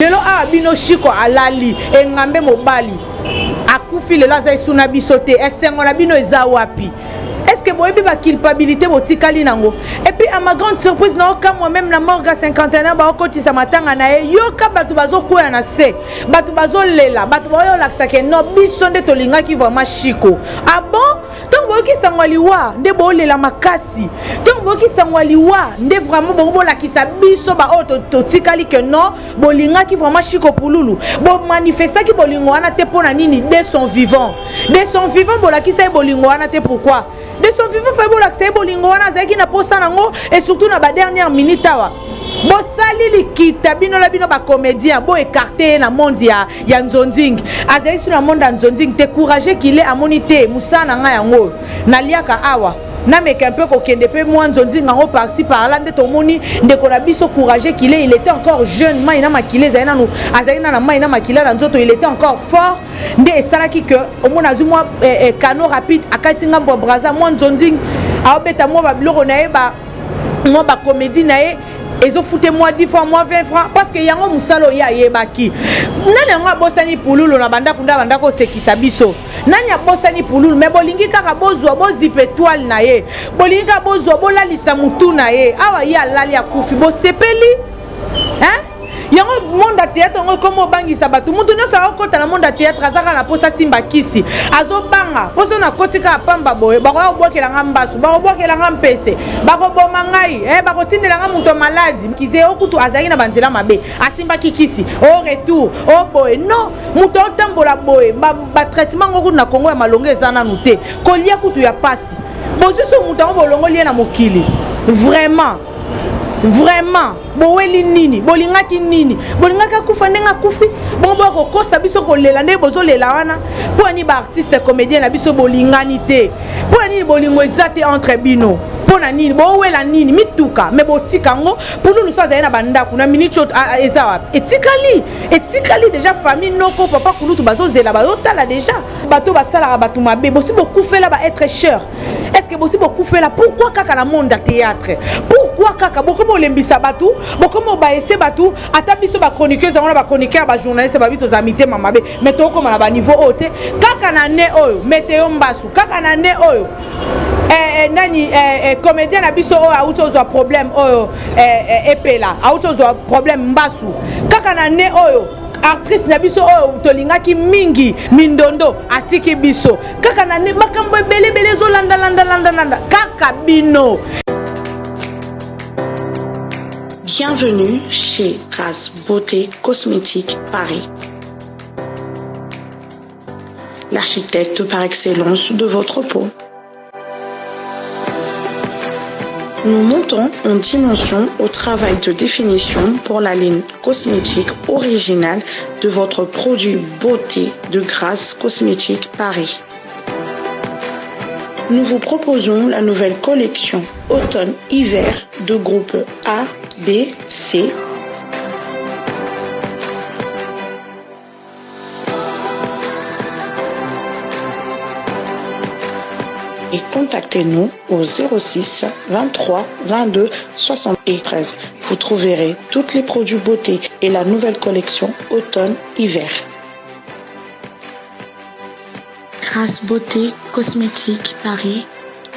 Lelo awa bino Shiko alali engambe mobali akufi lelo aza esu na biso te esengo na bino eza wapi? Est-ce que boyebi ba culpabilité botikali nango? Et puis à ma grande surprise na okamwa même na morgue 51 baokotisa matanga na ye yoka bato bazokwea na se bato bazolela bato baoyolakisa ke non biso nde tolingaki vraiment Shiko. Ah bon? Ntango boyoki sango ya liwa nde bolela makasi ntango boyoki sango ya liwa nde vraiment bongo bolakisa biso baoyo totikali ke non bolingaki vraiment Shiko Pululu bomanifestaki bolingo wana te mpo na nini de son vivant de son vivant bolakisa ye bolingo wana te pourquoi de son vivant faye bolakisa ye bolingo wana azalaki na posa nango et surtout na ba dernière minute awa bosali likita bino na bino bacomédien bo écarte ye na monde ya, ya nzonzing azali su na monde ya nzonzing te courage kile amoni te mosala na ngai yango oyo naliaka awa nameka mpe kokende mpe mwa nzonzing yango parci par là nde tomoni ndeko na biso courage kile il était encore jeune mai na makila ezali nanu azali na na mai na makila na nzoto il était encore fort nde esalaki que omona azwi mwa eh, eh, canot rapide akati ngambo ya braza mwa nzonzing aobeta mwa babiloko na ye ba mwa bacomédie na ye ezofute mwa 10 francs mwa 20 francs parce que yango mosala oyo ayebaki nani yango abosani pululu na bandako nde abanda kosekisa biso nani abosani pululu me bolingi kaka bozwa bozipe etoile na ye bolingi kaka bozwa bolalisa motu na ye awa ye alali akufi bosepeli hein? yango monde ya théâtre yango ekomi obangisa bato moto nyonso akokota na monde ya théâtre aza kaka na mposa asimba kisi azobanga mposo nakoti kaka pamba boye bakoya kobwakela nga mbasu bakobwakela nga mpese bakoboma ngai eh, bakotindela nga moto maladi kize okutu azalaki na banzela mabe asimbaki kisi o retour o boye non moto aotambola boye batraitement ngo kutu na kongo ya malonga eza nanu te kolia kutu ya pasi bozwi so moto yango bolongoli ye na mokili vraiment vraiment boweli nini bolingaki nini bolingaki akufa ndenge akufi bongo boya kokosa biso kolela ndenge bozolela wana mpo ya nini baartiste comédien na biso bolingani te mpo ya nini bolingo eza te entre bino mpo na nini bowela nini mituka me botika yango pululu so azali na bandako na minute oyo eza wapi etikali etikali deja famille noko papa kulutu bazozela bazotala deja bato basalaka bato mabe bosi bokufela ba être cher est ce que bosi bokufela pourquoi kaka na monde ya théâtre pourquoi kaka bokomi olembisa bato bokomi obaese bato ata biso bachroniqueuse yango na bachroniqueur bajournaliste babi tozala mitema mabe mais tokokoma na baniveau oyo te kaka na ne oyo meteo mbasu kaka na ne oyo eh, eh, nani eh, eh, comédien na biso oyo auti ozwa problème oyo eh, eh, epela auti ozwa problème mbasu kaka na ne oyo actrice na biso oyo tolingaki mingi mindondo atiki biso kaka na makambo ebele ebele ezolandalandalandalanda kaka bino. Bienvenue chez Grace Beauté Cosmétique Paris. L'architecte par excellence de votre peau. Nous montons en dimension au travail de définition pour la ligne cosmétique originale de votre produit beauté de Grace Cosmétique Paris. Nous vous proposons la nouvelle collection automne-hiver de groupe A, B, C, et contactez-nous au 06 23 22 73. Vous trouverez tous les produits beauté et la nouvelle collection automne-hiver. Grâce Beauté Cosmétique Paris,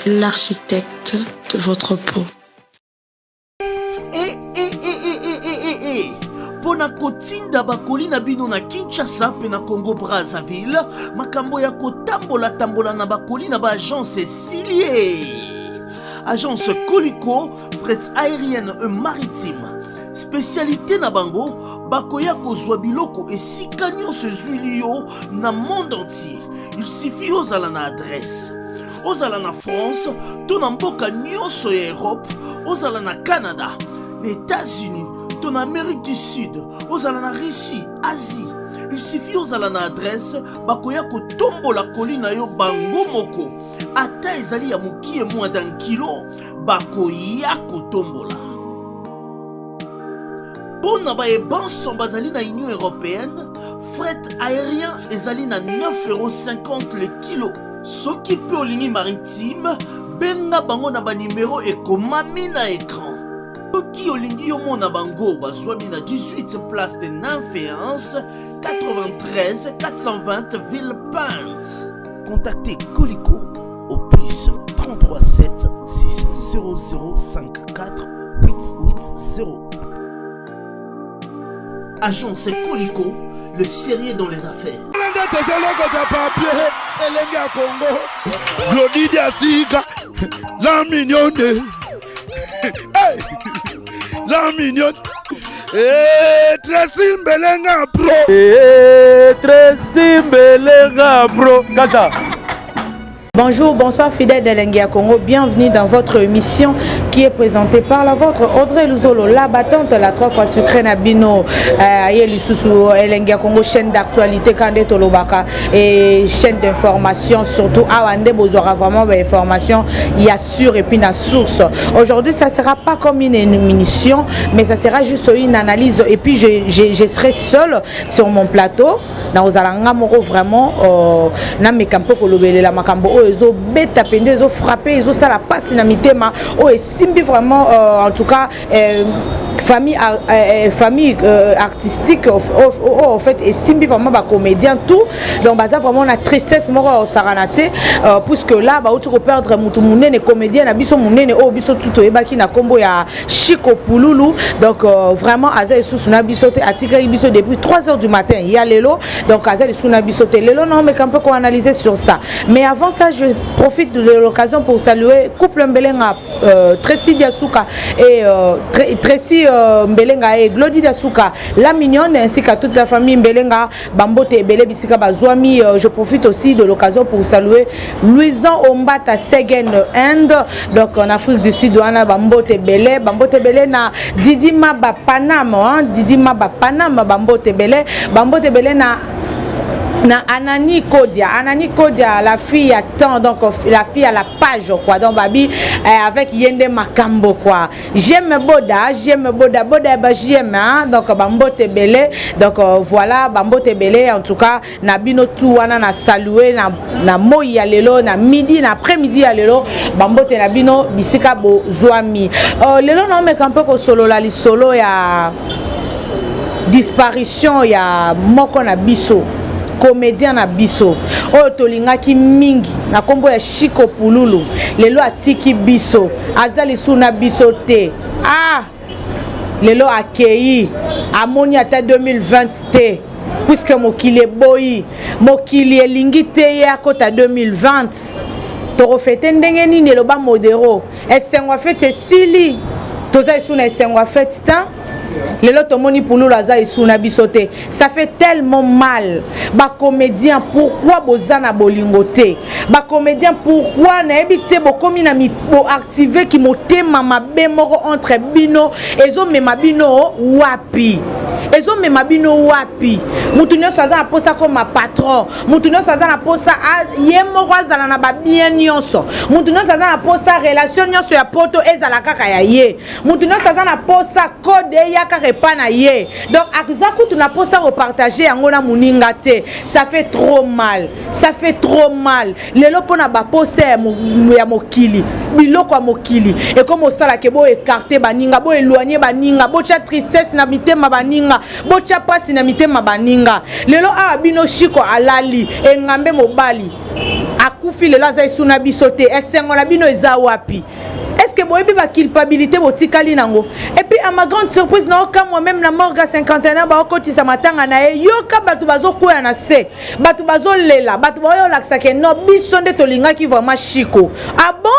l'architecte de votre peau. E, e, e, e, e, e, e, e. Mpo na kotinda bakoli na bino na Kinshasa mpe na Congo Brazzaville, makambo ya kotambola-tambola na bakoli na ba agence esili e. Agence Coliko, fret aérienne et maritime. Spécialité na bango, bakoya kozwa biloko esika nyonso ezwili yo na monde entier. Il suffit ozala na adresse. Ozala na France to na mboka nyonso ya Europe, ozala na Canada, na États-Unis to na Amérique du Sud, ozala na Russie, Asie. Il suffit ozala na adresse, bakoya kotombola koli na yo bango moko. Ata ezali ya mokie moins d'un kilo, bakoya kotombola. Mpo na baye banso bazali na Union européenne, fret aérien ezali na 9,50€ le kilo. Soki mpe olingi maritime, benga bango na banimero ekomami na écran. Soki olingi yomona bango, bazwami na 18 place de Nymphéance, 93 420 Villepinte. Contactez Colico au plus 33 7 6 00 54 880. Agence Colico, le sérieux dans les affaires. Nde tozolokota papier elenge ya Congo Glodi Diasika la mignonne, hey! La mignonne. Hey, Tracy Mbelenga bro. Hey, Tracy Mbelenga bro kata. Bonjour, bonsoir fidèles d'Elengi ya Congo, bienvenue dans votre émission qui est présentée par la vôtre Audrey Luzolo, la battante, la trois fois sucrée na bino, aye lisusu Elengi ya Congo, chaîne d'actualité kande tolobaka et chaîne d'information surtout awa nde bozwaka vraiment ba information ya sûr et puis na source. Aujourd'hui, ça sera pas comme une émission, mais ça sera juste une analyse et puis je serai seule sur mon plateau. Na ozala nga moko vraiment nameka mpe kolobelela makambo oyo ezobeta mpenza, ezofrappe, ezosala mpasi na mitema, oyo esimbi vraiment en tout cas famille artistique oyo en fait esimbi vraiment bacomédien tout. Donc baza vraiment na tristesse moko ya kosakana te, puisque là bauti koperdre mutu monene, comédien na biso monene oyo biso tu toyebaki na nkombo ya Chico Pululu. Donc vraiment aza lisusu na biso te, atikaki biso depuis 3 heures du matin ya lelo. Donc aza lisusu na biso te lelo. Na omeka mpe koanalyser sur ça, mais avant ça, je profite de l'occasion pour saluer couple Mbelenga, Tracy Diasuka et Tracy Mbelenga et Glody Diasuka la mignonne, ainsi qu'à toute la famille Mbelenga. Bambote ebele bisika bazwami. Je profite aussi de l'occasion pour saluer Louisan Ombata Segen Inde, donc en Afrique du Sud wana. Bambote ebele, bambote ebele na Didi Maba Paname, hein, Didi Maba Paname, bambote ebele, bambote ebele na Anani Kodia, Anani Kodia, la fille à temps, donc la fille à la page quoi. Donc babi avec Yende Makambo quoi. J'aime Boda, j'aime Boda, Boda ba j'aime hein. Donc bambote ebele. Donc voilà, bambote ebele en tout cas na bino tout wana na saluer na moi ya lelo, na midi, na après-midi ya lelo, bambote na bino bisika bozwami. Lelo na omeka mpe kosolola lisolo ya disparition ya moko na biso, comédien na biso oyo tolingaki mingi na nkombo ya Chico Pululu. Lelo atiki biso, aza lisusu na biso te. Ah, lelo akei, amoni ata 2020 te, puisque mokili eboyi, mokili elingi te ye akota 2020. Tokofete ndenge nini? Eloba Modero, esengo ya feti esili, toza lisusu na esengo ya feti te. Lelo tomoni Pululu aza lisusu na biso te, ça fait tellement mal. Bacomédien, pourquoi boza na bolingo te? Bacomédien, pourquoi nayebi te bokomi na boactive ki motema mabe moko entre bino? Ezomema bino wapi? Ezomema bino wapi? Mutu nyonso aza na mposa koma patron, mutu nyonso aza na mposa ye moko azala na babien nyonso, mutu nyonso aza na mposa relation nyonso ya poto ezala kaka ya ye, mutu nyonso aza na mposa code eya kaka epa na ye. Donc aza kutu na mposa kopartage yango na moninga te. Ça fait trop mal, ça fait trop mal. Lelo mpona baposa ya mokili, biloko ya mokili ekomi osalaka boécarte baninga, boéloigne baninga, botya tristesse na mitema baninga, botya mpasi na mitema baninga. Lelo awa bino Chico alali, engambe mobali akufi, lelo aza lisusu na biso te. Esengo na bino eza wapi? Est ce que boyebi baculpabilité botikali nango? Et puis, à ma grande surprise, naoka moi-même na morgue ya 51 baokotisa matanga na ye, yoka bato bazokwea na se, bato bazolela, bato baoyo olakisaka no biso nde tolingaki vraiment Chico. Ah bon?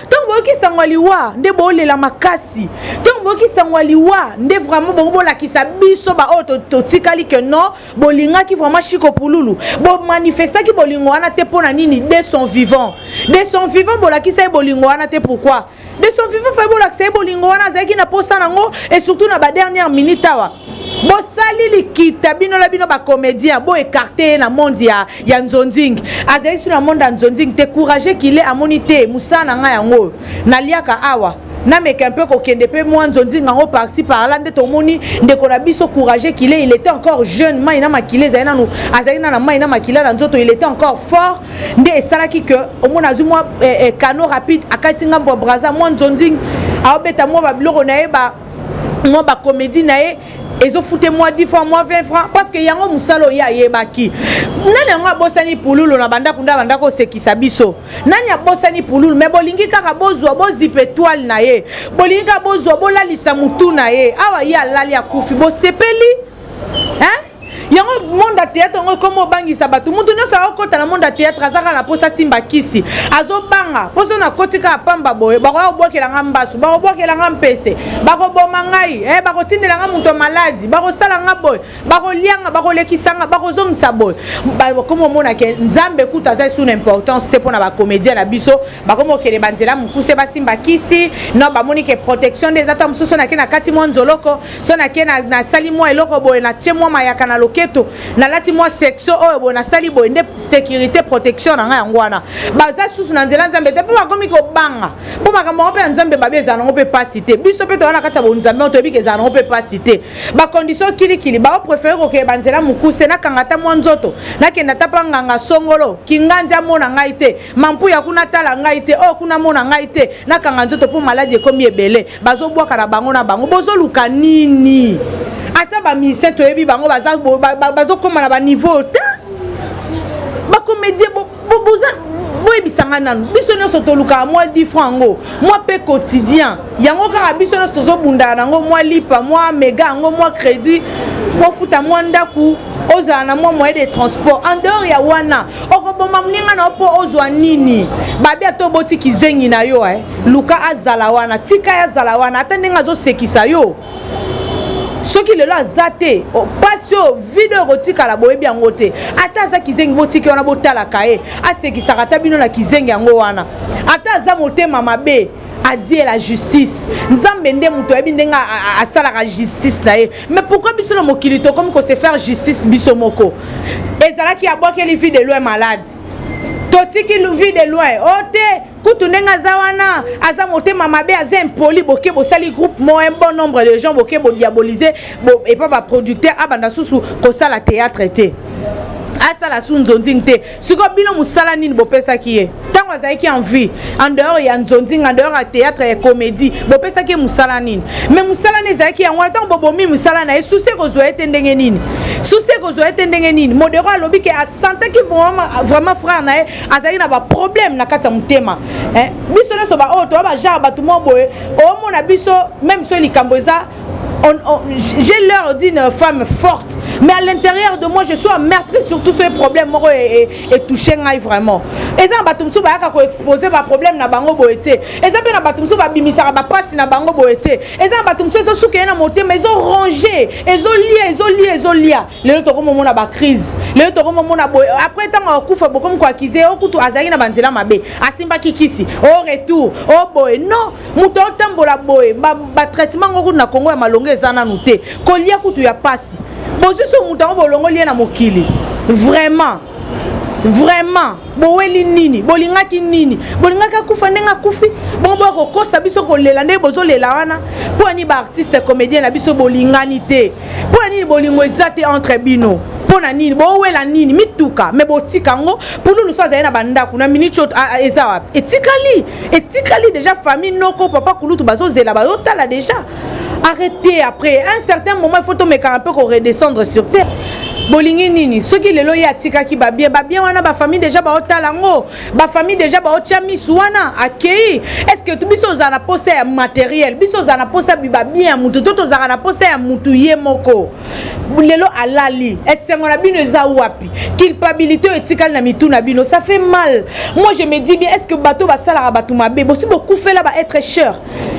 Ntongo boyoki sango ya liwa nde boolela makasi, ntongo boyoki sango ya liwa nde vraiment bongo bolakisa biso baoyo totikali ke non, bolingaki vraiment Chico Pululu. Bomanifestaki bolingo wana te mpo na nini? De son vivant, de son vivant bolakisa ye bolingo wana te. Pourquoi de son vivant faye bolakisa ye bolingo wana? Azalaki na posa nango, et surtout na badernière minute awa bosali likita bino na bino bacomédien, boécarte ye na monde ya nzonzing. Azali so na monde ya nzonzing te. Courage kile amoni te mosala na ngai yango oyo naliaka awa, nameka mpe kokende mpe mwa nzonzinga yango par-ci par-là. Nde tomoni ndeko na biso courage kile, il était encore jeune, mai na makila ezali nanu, azali na mai na makila na nzoto, il était encore fort. Nde esalaki ke omona azwi mwa canot rapide, akati ngambo ya Braza, mwa nzonzing, aobeta mwa babiloko na ye ba Mwa bacomédie na ye ezofute mwa 10 francs, mwa 20 francs, parce que yango mosala oyo ayebaki. Nani yango abosani Pululu na bandako nde abandako osekisa biso? Nani abosani Pululu? Me bolingi kaka bozwa, bozipe étoile na ye, bolingi kaka bozwa, bolalisa mutu na ye. Awa ye alali, akufi, bosepeli, hein? Yango monde ya théâtre yango ekoma obangisa bato. Mutu nyonso akokɔta na monde ya théâtre aza kaka na mposa asimba kisi, azobanga mposo nakoti kaka pamba boye, bakoya kobwakela nga mbasu, bakobwakela nga mpese, bakoboma ngai, eh, bakotindela nga moto maladi, bakosala nga boye, bakolianga, bakolekisa nga, bakozongisa boye. Bakoma omona ke Nzambe kutu aza esu na importance te mpo na bacomédien na biso. Bakoma okende banzela mokuse, basimba kisi. No bamoni ke protection nde eza ta mosusu. Nake na kati mwa nzoloko, so nake nasali mwa eloko boye, natie mwa mayaka na loketo, nalati mwa sexo oyo boye, nasali boye, nde sécurité, protection na ngai yango wana. Baza susu na nzela Nzambe te, mpo bakomi kobanga, mpo makambo yango mpe ya Nzambe babe ezala nango mpe pasi te. Biso mpe toza na kati ya bonzambe oyo, toyebi ke ezala nango mpe pasi te. Bacondition kilikili, baopréféré kokende banzela mokuse. Nakanga ata mwa nzoto, nakende ata mpa nganga songolo kinganzi, amona ngai te, mampuya kuna tala ngai te, oyo kuna mona ngai te, nakanga nzoto, mpo maladi ekomi ebele. Bazobwaka na bango na bango. Bozoluka nini? Ata bamusicien toyebi bango bazokóma na baniveau te. Bacomédien, boza, boyebisanga nanu, biso nyonso tolukaka mwa 10 franc yango, mwa mpe quotidien yango kaka biso nyonso tozobundaka nango, mwa lipa, mwa mega yango, mwa crédit, bofuta mwa ndako, ozala na mwa moyen de transport. En dehors ya wana, okoboma moninga na yo mpo ozwa nini? Babi ata oboti kizengi na yo, eh. Luka azala wana, tika ye azala wana, ata ndenge azosekisa yo. Soki lelo aza te, pasi oyo vide oyo kotikala, boyebi yango te. Ata aza kizengi, botiki wana, botalaka ye, asekisaka ata bino na kizengi yango wana. Ata aza motema mabe, adie la justice. Nzambe nde moto ayebi ndenge asalaka justice na ye. Mais pourquoi biso na mokili tokomi kose faire justice biso moko? Ezalaki abwakeli Vie de Loin malade, totiki Vie de Loin o te. Kutu ndenge aza wana, aza motema mabe, aza impoli. Boke bosali groupe mo, un bon nombre de gens, boke bodiaboliser bo, epa baproducteur, abanda susu kosala théâtre te, asala su nzonzing te. Sikoyo bino mosala nini bopesaki ye ntango azalaki en vie, en dehors ya nzonzing, en dehors ya théâtre, ya comédie? Bopesaki ye mosala nini? Mais mosala nini ezalaki yango wana? Ntango bobomi mosala na ye, susi ekozwa ye te ndenge nini? Susi ekozwa ye te ndenge nini? Modero alobi ke asantaki vraiment, vraiment frère na ye azalaki na baproblème na kati ya motema, eh? Biso nyonso baoyo toya bagenre bato mo boye, omona biso même so likambo eza, j'ai l'air d'une femme forte, mais à l'intérieur de moi je suis meurtri, surtout ce problème moko etouche ngai vraiment. Eza na bato mosusu bayaka koexpose baproblème na bango boye te. Eza mpe na bato mosusu babimisaka bapasi na bango boye te. Eza na bato mosusu ezosuka ye na motema, ezoronge, ezolia, ezolia, ezolia. Lelo tokomomona bacrise, lelo tokomomona boye. Après ntango akufa, bokomi koaccuser o kutu azalaki na banzela mabe, asimbaki kisi au retour o boye. Non, moto aotambola boye, batraitement ngo kutu na Kongo ya malongo eza nanu te, kolia kutu ya pasi. Bozwi so moto yango, bolongoli ye na mokili. Vraiment, vraiment, boweli nini? Bolingaki nini? Bolingaki akufa ndenge akufi bongo? Boya kokosa biso, kolela ndenge bozolela wana. Mpo ani baartiste comédien na biso bolingani te? Mpo na nini bolingo eza te entre bino? Mpo na nini bowela nini? Mituka me botika yango. Pululu so azali na bandako na miniti oyo eza wapi? Etikali, etikali déjà famille, noko, papa kulutu bazozela, bazotala déjà. Arrêtez. Après un certain moment, il faut tomeka un peu koredescendre sur terre. Bolingi nini? Soki lelo ye atikaki babien, babien wana bafamille déjà baotala yango, bafamille déjà baotia misu wana. Akei, est ce que biso ozala na posa ya matériel? Biso ozala na posa babien ya mutu to tozalaka na posa ya mutu ye moko? Lelo alali, esengo na bino eza wapi? Culpabilité oyo etikali na mitu na bino, ça fait mal. Moi je me dis bien, est ce que bato basalaka bato mabe bosi bokufela ba être cher?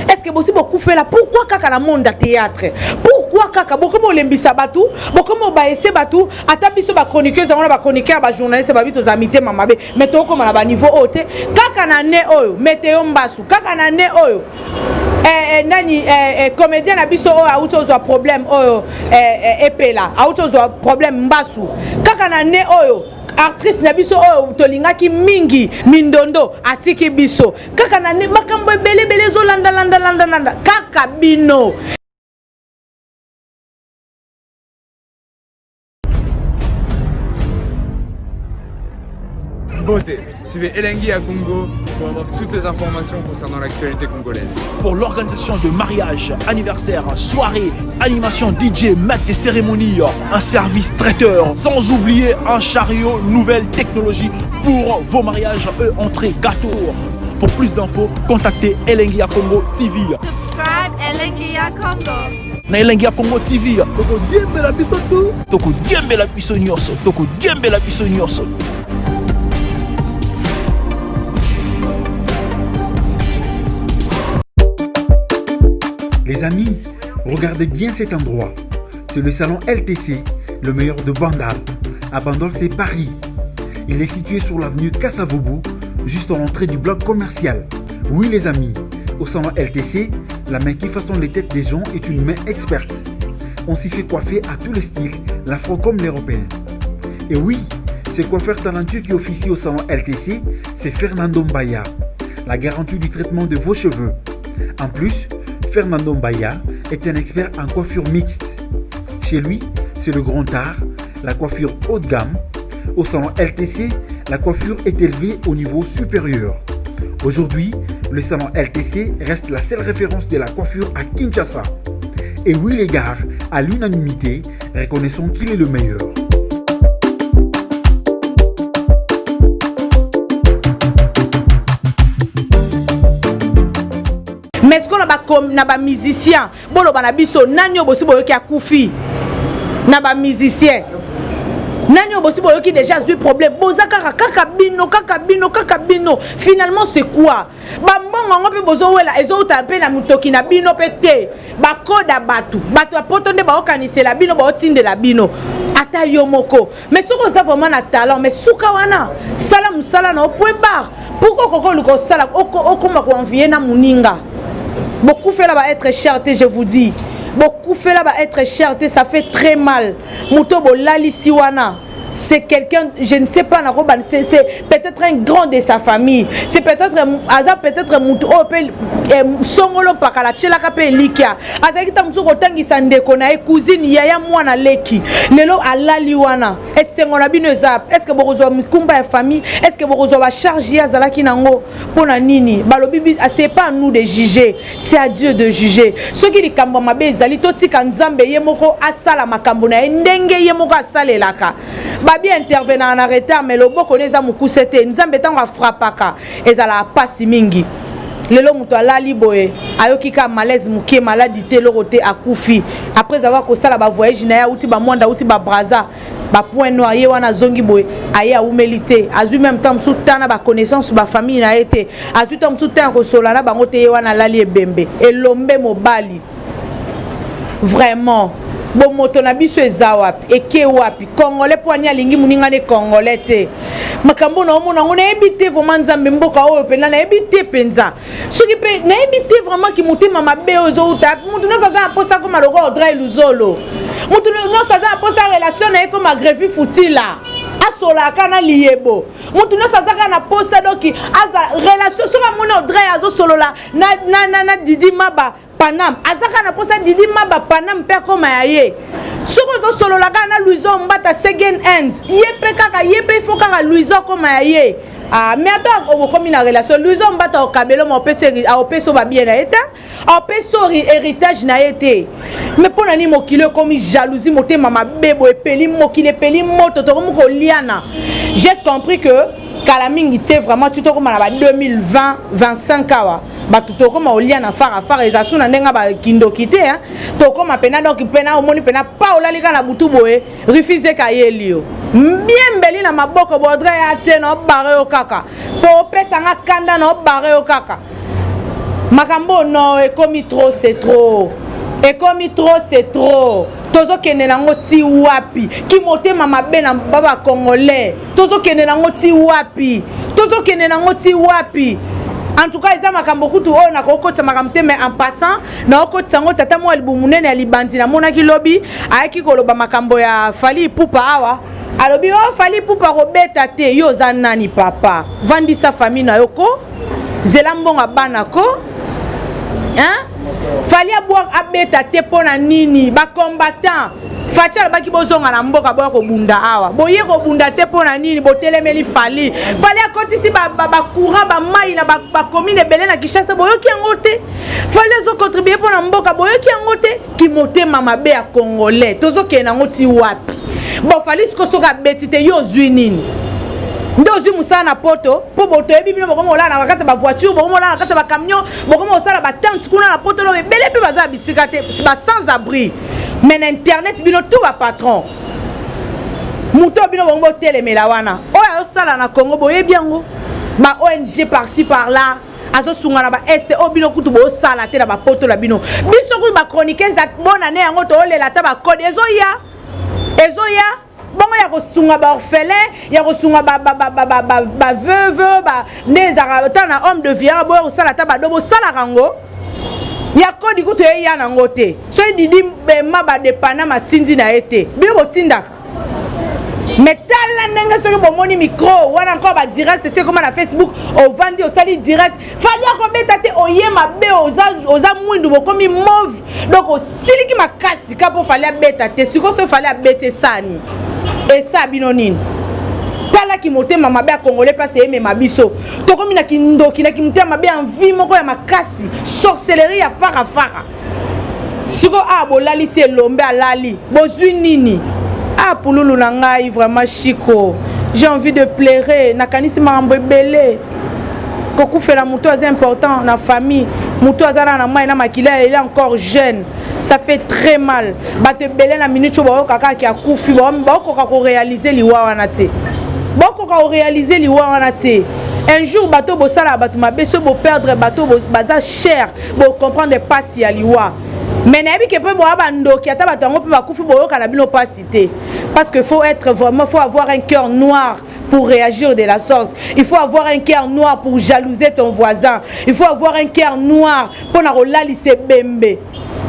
Est ce que bosi bokufela? Pourquoi kaka na monde ya théâtre? Pourquoi kaka bokomi olembisa bato, bokomi obaese bato? Ata biso bachroniqueuse yango na bachroniqueur, bajournaliste, babi tozala mitema mabe, mais tokóma na baniveau oyo te. Kaka na ne oyo meteo mbasu, kaka na ne oyo nani, comédien na biso oyo awuti ozwa problème oyo, epela awuti ozwa problème mbasu. Kaka na ne oyo actrice na biso oyo tolingaki mingi, Mindondo, atiki biso. Kaka na ne makambo ebele ebele ezolandalandalandalanda kaka bino. Mbote, suivez Elengi ya Congo pour avoir toutes les informations concernant l'actualité congolaise. Pour l'organisation de mariages, anniversaires, soirées, animation DJ, maître des cérémonies, un service traiteur, sans oublier un chariot nouvelle technologie pour vos mariages, eux, entrée, gâteau. Pour plus d'infos, contactez Elengi ya Congo TV. Subscribe Elengi ya Congo. Na Elengi ya Congo TV. Tokodiembela biso tu. Tokodiembela biso nyonso. Tokodiembela biso nyonso. Les amis, regardez bien cet endroit. C'est le salon LTC, le meilleur de Bandal. À Bandol, c'est Paris. Il est situé sur l'avenue Kasavubu, juste à l'entrée du bloc commercial. Oui les amis, au salon LTC, la main qui façonne les têtes des gens est une main experte. On s'y fait coiffer à tous les styles, l'afro comme l'européen. Et oui, ce coiffeur talentueux qui officie au salon LTC, c'est Fernando Mbaya, la garantie du traitement de vos cheveux. En plus, Fernando Mbaya est un expert en coiffure mixte. Chez lui, c'est le grand art, la coiffure haut de gamme. Au salon LTC, la coiffure est élevée au niveau supérieur. Aujourd'hui, le salon LTC reste la seule référence de la coiffure à Kinshasa. Et oui les gars, à l'unanimité, reconnaissons qu'il est le meilleur. Mais sikoyo na ba musicien boloba na biso nani oyo bosi boyoki akufi na ba musicien nani oyo bosi boyoki déjà azwi problème boza kaka kaka bino kaka bino kaka bino finalement c'est quoi bambongo yango mpe bozowela ezowuta mpe na motoki na bino mpe te bakoda bato bato ya poto nde baokanisela bino baotindela bino ata yo moko mais soki oza vraiment na talent mais suka wana sala mosala na yo point barre pourquoi okoki oluka osala okoma koenvie na moninga bokufela ba être cher te je vous dis bokufela ba être cher te ça fait très mal moto bolalisi wana c'est quelqu'un, je ne sais pas, c'est peut-être un grand de sa famille, c'est peut-être aza peut-être mutu oyo pe eh, songolo mpakala tielaka mpe elikya azalaki ntango mosusu kotangisa ndeko na ye cousine yaya mwana leki lelo alali wana esengo na bino eza est ce que bokozwa mikumba ya famille est ce que bokozwa bacharge ye azalaki nango mpo na nini balobi c'est pas à nous de juger c'est à Dieu de juger soki likambo ya mabe ezali totika nzambe ye moko asala makambo na ye ndenge ye moko asalelaka babi intervenaka na retard mais loboko ne eza mokuse te nzambe ntango afrapaka ezalaka mpasi mingi lelo moto alali boye ayoki kaka malaise moke maladi te eloko te akufi après avoir kosala bavoyage na ye auti bamwanda auti babraza ba point noir ye wana azongi boye aye awumeli te azwi meme temps mosusu temps na baconnaissance bafamille na ye te azwi temps mosusu temps ya kosolola na bango te ye wana alali ebembe elombe mobali vraiment bomoto na biso eza wapi eke wapi congolais mpo ani alingi moninga ne congolais te makambo na omona yango nayebi te vraiment nzambe mboka oyo mpenza nayebi te mpenza soki mpe nayebi te vraiment ki motema mabe oyo ezowuta moto nyonso aza na mposa akoma lokola audrey luzolo moto nyonso aza na mposa relation na ye koma grevi futila asolaka na liyebo moto nyonso aza kaka na mposa doki aza relation soki amoni audrey azosolola na, na, na, na didi maba Panam aza kaka na posa Didi Maba Panam mpe akoma ya ye soki ozosolola kaka na Louison Mbata second hand ye mpe kaka ye mpe ifo kaka Louison akoma ya ye ah, mais ata okomi na relation Louison Mbata okabelo ma opesi babie na ye te apesi héritage na ye te mais mpo na nini mokili ekomi jalousie motema mabe boye epeli mokili epeli moto tokomi koliana j'ai compris que kala mingi te vraiment ti tokoma na ba 2020 25 awa bato tokoma olia na fara fara eza su na ndenge bakindoki te tokoma mpena donc mpena omoni mpena pa olali kaka na butu boye refuse kayeli yo bien mbeli na maboko bodre ya te na obare yo kaka mpo opesa nga kanda na obare yo kaka makambo no ekomi trop c'est trop ekomi trop c'est trop tozokende nango ti wapi kimotema mabe na ba bacongolais tozokende nango ti wapi tozokende nango ti wapi en tout cas eza makambo kutu oyo nakokotisa makambo te mais en passant nakokotisa yango tata mwa libumu monene ya libandi namonaki lobi ayaki koloba makambo ya fali ipupa awa alobi o oh, fali ipupa kobeta te yo oza nani papa vandisa famille na yo ko zela mbongo ya bana ko hein? fali abwa abeta te mpo na nini bacombattant Fatshi alobaki bozonga na mboka boya kobunda awa. Boye kobunda te mpo na nini? Botelemeli Fally. Fally akotisi ba, ba, ba courant ba mai na ba, ba commune ebele na Kinshasa, boyoki yango te. Fally azo contribuer mpo na mboka, boyoki yango te. Kimotema mabe ya Congolais tozokende yango ti wapi? Bon, Fally siko soki abeti te, yo ozwi nini? Nde ozwi mosala na poto mpo botoyebi bino bokomi kolala na kati ya bavoiture, bokomi kolala na kati ya bacamion, bokomi kosala batente kuna na poto, no ebele mpe baza na bisika te, ba sans abri. Mais na internet bino tout ba patron, moto oyo bino bongo botelemela wana oyo azosala na Congo boyebi yango, ba ONG par-ci par-là azosunga na ba este oyo bino kutu bosala te na bapoto na bino. Biso kutu ba chroniqueuse bonane yango toolela ata bakode ezoya ezoya bongo ya kosunga baorphelin, ya kosunga baveuve nde ezalaka ata na homme de vieillard, boya kosala ata bado bosalaka yango ya kodi kutu eya nango te. Soki Didi Bema badepana matindi na ye te, bino botindaka. Mais tala ndenge soki bomoni micro wana encore badirect esi ekoma na Facebook, ovandi osali direct, Fally akobeta te, oye mabe, oza, oza mwindu, bokomi mauve, donc osiliki makasi ka mpo Fally abeta te. Sikoyo soki Fally abeti esani esa bino nini? Tala motema mabe ya Congolais place eyemema biso, tokomi na kindoki na kimotema mabe ya envie moko ya makasi, sorcellerie ya farafara. Sikoyo awa bolalisi elombe alali, bozwi nini? Ah, pululu na ngai vraiment, Chico, j'ai envie de pleurer. Nakanisi makambo ebele. Kokufela moto aza important na famille, moto aza na mai na makila, il est encore jeune, ça fait très mal. Bato ebele na minute oyo bayoka kaka akufi, baokoka koréaliser liwa wana te, baokoka koréaliser liwa wana te. Un jour bato bosalaka bato mabe, so boperdre bato baza cher, bocomprendre mpasi ya liwa. Mais nayebi ke mpe boya bandoki, ata bato yango mpe bakufi, boyoka na bino mpasi te, parce que faut être vraiment, faut avoir un cœur noir pour réagir de la sorte. Il faut avoir un cœur noir pour jalouser ton voisin. Il faut avoir un cœur noir pour na kolalisa ebembe.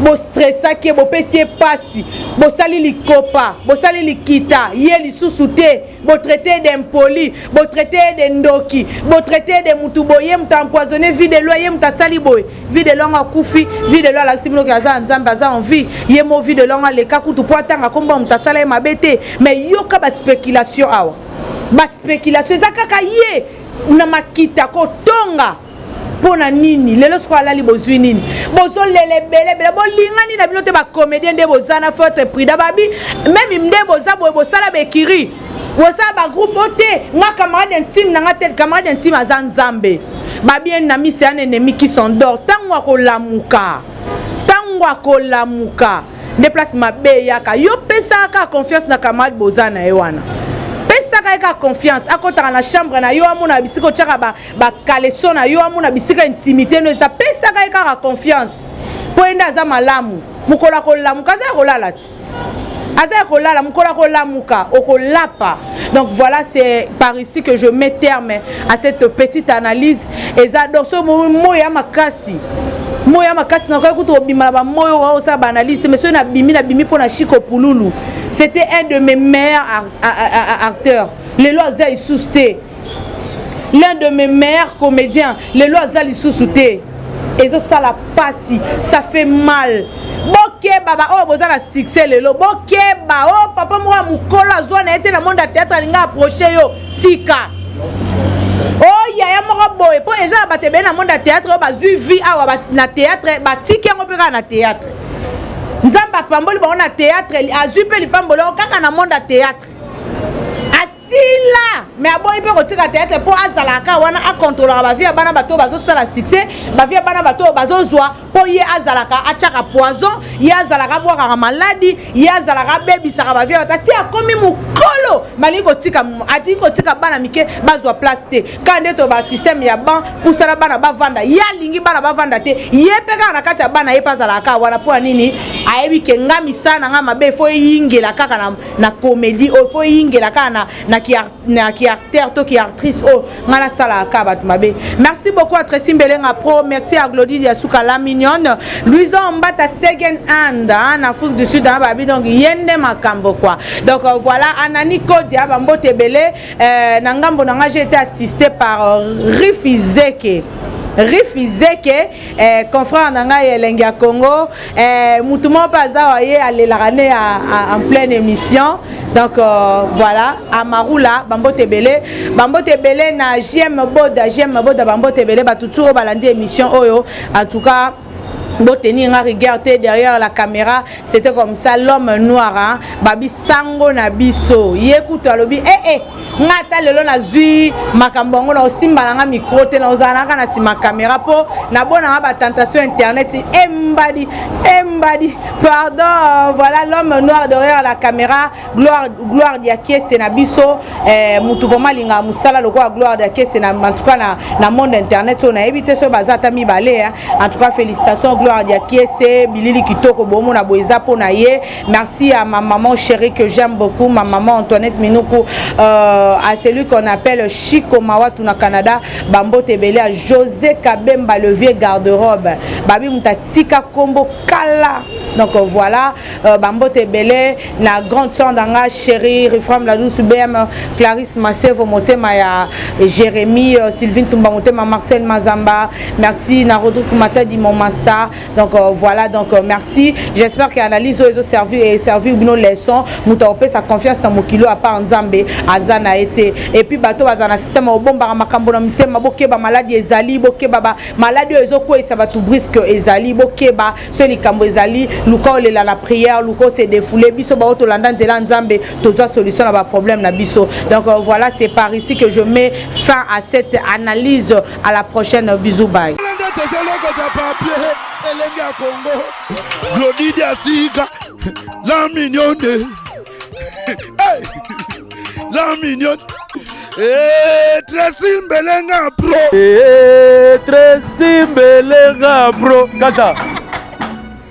Bostressaki ye, bopesi ye pasi, bosali likopa, bosali likita, ye lisusu te, botraite d'impoli, botraite ye de ndoki, botraite ye de mutu boye, ye moto empoisonné Vie de Loin, ye moto asali boye. Vie de Loin akufi, Vie de Loin alakisi bino ke aza ya Nzambe, aza en vie. Ye mo Vie de Loin aleka kutu mpo atanga kombo ya moto asala ye mabe te. Mais yoka baspéculation awa, baspéculation eza kaka ye na makita kotonga mpo na nini. Lelo soko alali, bozwi nini? Bozolela ebele ebele, bolingani na bino te. Bacomédien nde boza na faut prida babi meme nde boza boye, bosala bekiri, bosala bagroupe o te. Nga camarade intime na nga te, camarade intime aza Nzambe. Babi un ami, c'est un ennemi qui s'endort. Ntango akolamuka, ntango akolamuka nde place mabe eyaka. Yo pesaka kaka confiance na camarade boza na ye wana, pesaka ye kaka confiance, akɔtaka na chambre na yo, amona bisika otiaka bacaleçon na yo, amona bisika intimité no eza. Pesaka ye kaka confiance mpo ye nde aza malamu. Mokolo akolamuka, aza ya kolala ti aza ya kolala, mokolo akolamuka okolapa. Donc voilà, c'est par ici que je mets terme à cette petite analyse. Eza donc so moyo ya makasi, moyo ya makasi, nakoki kutu kobima na bamoyo oyo osala baanalyse te. Mais soki nabimi, nabimi mpo na Chiko Pululu. C'était un de mes meilleurs acteurs, lelo aza lisusu te. L'un de mes meilleurs comédiens, lelo aza lisusu te. Ezosala pasi, ça fait mal. Bokeba baoyo boza na succès lelo, bokeba. Oyo papa moko ya mokolo azwa na ye te na monde ya théâtre, alinga approche yo, tika. Oyo yaya moko boye, mpo eza na bato ebele na monde ya théâtre oyo bazwi vie awa na théâtre, batiki yango mpe kaka na théâtre. Nzambe apamboli bango na théâtre, azwi mpe lipamboli yango kaka na monde ya théâtre, asila. Mais aboyi mpe kotika théâtre mpo azalaka wana, akontrolaka bavie ya bana bato oyo bazosala succès, bavie ya bana bato oyo bazozwa, mpo ye azalaka atiaka poison, ye azalaka abwakaka maladi, ye azalaka abebisaka bavie ya bato. Asi akomi mokolo, balingi kotika, atiki kotika bana mike bazwa place te. Kaka nde to basystème ya ban pusana, bana bavanda, ye alingi bana bavanda te. Ye mpe kaka na kati ya bana, ye mpe azalaka kaka wana. Mpo ya nini? Ayebi ke nga misala na nga mabe fo eyingela kaka na comédie oyo, fo eyingela kaka na ki acteur to ki actrice oyo nga nasalaka kaka bato mabe. Merci beaucoup à Tracy Mbelenga Pro, merci à Glody Diasuka la mignonne, Louison Mbata second hand na Afrique du Sud babi, donc ye nde makambo quoi. Donc voilà, Anani Kodia, bambote ebele. Na ngambo na nga, j'ai été assisté par Rifizeke. Rifi Zeke, eh, confrère na ngai elengi ya Congo, eh, mutu moko mpe aza wa ye alelaka ne en pleine émission. Donc voilà, Amarula, bambote ebele, bambote ebele na JM Boda, JM Boda, bambote ebele bato tu oyo balandi émission oyo. En tout cas, botenir nga rigueur te derrière la caméra, c'était comme ça, l'homme noir, hein? Babi sango na biso ye kutu alobi eh, eh, nga ata lelo nazwi makambo yango na osimba na nga micro te, na ozala naka na nsima caméra mpo nabonanga batentation internet embadi embadi, pardon. Voilà, l'homme noir derrière la caméra, Gloire, Gloire Diakiese na biso, eh, mutu vraiment alingaka mosala lokola Gloire Diakiese na, en tout cas na monde internet oyo nayebi te soki baza ata mibale, hein. En tout cas, félicitations Gloire Diakiese, bilili kitoko bomona boye eza mpo na ye. Merci à ma maman chérie que j'aime beaucoup, ma maman Antoinette Minuku, à celui qu'on appelle Chico Mawatu na Canada, bambote ebele à José Kabemba, le vieux garde-robe, babi mutu atika kombo kala. Donc voilà, bambote ebele na grande sœur na nga chérie Rifram la douce BM, Clarisse Masevo motema ya Jérémie, Sylvine Tumba motema, Marcel Mazamba, merci na Rodrigue Matadi, mon master. Donc voilà, donc merci, j'espère que analyse oyo ezoservir eservir bino leçon. Moto akopesa confiance na mokili oyo à part Nzambe aza na ye te. Et puis bato baza na système obombaka makambo na mitema, bokeba, maladi ezali, bokeba, ba maladi oyo ezokweyisa bato brusque ezali, bokeba. So likambo ezali, luka olela na prière, luka ose défoule. Biso bao tolanda nzela Nzambe, tozwa solution na baproblème na biso. Donc voilà, c'est par ici que je mets fin à cette analyse. À la prochaine, bisous, bye. Tozolokota papier elenge ya Kongo, Glodi Diasika, la mignonne, hey! La mignonne. Eh, Tracy Mbelenga bro. Eh, Tracy Mbelenga bro kata.